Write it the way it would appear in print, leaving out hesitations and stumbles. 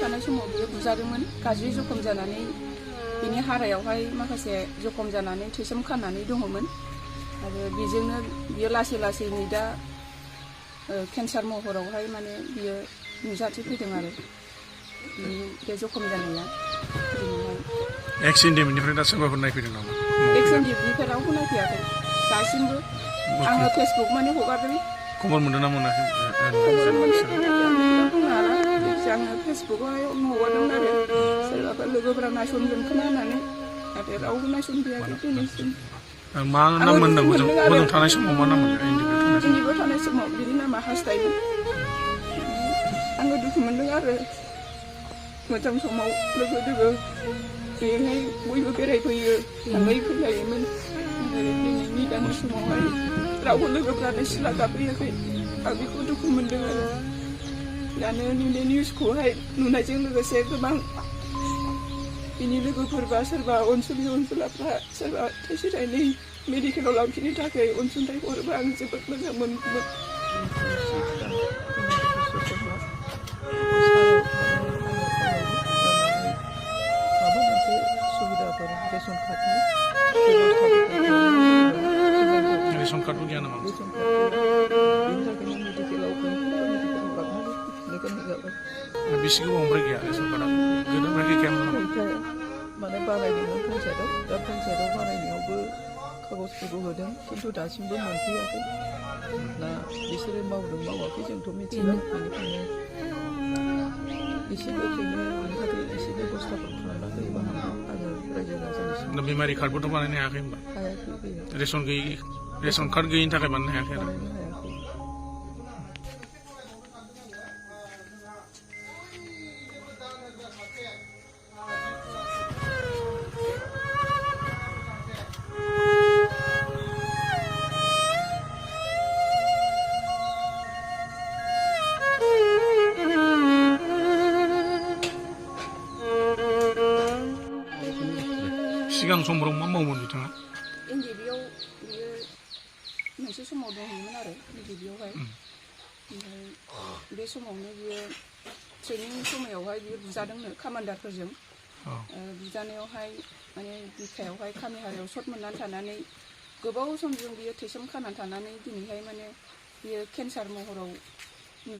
थानाय समाव बियो बुजादोंमोन गाज्रि जखम जानानै बिनि हारायावहाय माखासे जखम जानानै थैसोम खानानै दङमोन आरो बेजोंनो बियो लासै लासैनो दा केन्सार महरावहाय माने बियो नुजाथिफैदों आरो बे जखम जानाया दिनैहाय एक्सिडेन्टनिफ्राय दा सोरबाफोर नायफैदों नामा? एक्सिडेन्टनिफ्राय रावबो नायफैयाखै दासिमबो आङो फेसबुक माने हगारदों खबर मोनदों ना मोनाखै? खबर मोनदों बुंनो हाला आङो फेसबुकआवहाय हगारदों आरो सोरबाफोर लोगोफोरा नायसनगोन खोमा होननानै नाथाय रावबो नायसनफैयाखै दिनैसिम मा नाम मोनदों हजों थानाय समाव मा नाम मोनदों? इन्दिबो थानाय समाव बिनि नामा हास्थायमोन आङो दुखु मोनदों आरो मोजां समाव लोगो दोगो बेहाय बयबो बेरायफैयो थांलाय फैलायोमोन दिनैनि दानि समावहाय रावबो लोगोफ्रानो सिला गाफैयाखै आं बेखौ दुखु मोनदों आरो दानो नुनाय निउसखौहाय नुनायजों लोगोसे गोबां बिनि लोगोफोरबा सोरबा अनसुलाफ्रा सोरबा थाइसे थाइनै मेडिकेलाव लांफिननो थाखाय अनसुंथाइ हरोबा आं जोबोद मोजां मोनगौमोन माबा मोनसे सुबिदाफोर रेशन कार्डनि रेशन कार्डबो गैया नामा? रेशन कार्ड गैया बेनि थाखायनो मेडिकेलाव गंफ्रोमबो मेडिकेलाव लांनानै फैफिननो गोनां जाबाय बेसे गोबावनिफ्राय गैया रेशन कार्डआ? गोदोनिफ्राय गैखायामोन नामा? माने बानायदोंमोन पन्सायतआव दा पन्सायतआव बानायनायावबो कागजफोरखौ होदों खिन्थु दासिमबो मोनफैयाखै ना बिसोरो मावदों मावाखै जोंथ' मिथिला बेनिखायनो एसे गोख्रैनो बेनि थाखाय एसे बेबस्थाफोर खालामना होयोबा हामगौ आङो रायजो राजानिसिम बेमारि कार्डबोथ' बानायनो हायाखै होनबा? हायाखै गैया रेशन कार्ड गैयिनि थाखाय बानायनो हायाखै आरो बानायनो हायाखै सिगां समफोराव मा मावोमोन बिथाङा? एनडिबिआव बियो मोनसे समाव दंहैयोमोन आरो एनडिबिआवहाय ओमफ्राय बे समावनो बियो ट्रेनिं समायावहाय बियो बुजादोंनो कामान्डारफोरजों बुजानायावहाय माने बिखायावहाय खामि हारायाव शट मोननानै थानानै गोबाव समजों बियो थैसोम खानानै थानानै दिनैहाय माने बियो केन्सार महराव